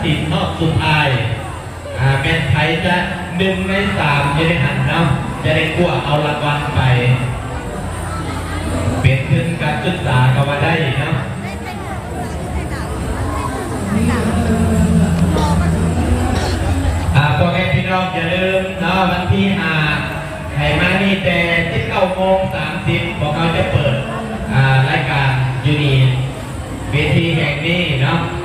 ສິບຮອບສຸດທ້າຍ ອ່າ ແມ່ນໃຜຈະໜຶ່ງໃນສາມຢູ່ໃນຫັ້ນເນາະ ຈະໄດ້ກວດເອົາລາງວັນໄປ ເປັນທຶນການສຶກສາກໍວ່າໄດ້ເນາະ. ອ່າ ພໍ່ແມ່ພີ່ນ້ອງຢ່າລືມເນາະ ວັນທີຫ້າ ໃຫ້ມານີ້ແຕ່ສິບເກົ້າໂມງສາມສິບ ພວກເຮົາຈະເປີດ ອ່າ ລາຍການຢູ່ນີ້ ເວທີແຫ່ງນີ້ເນາະ.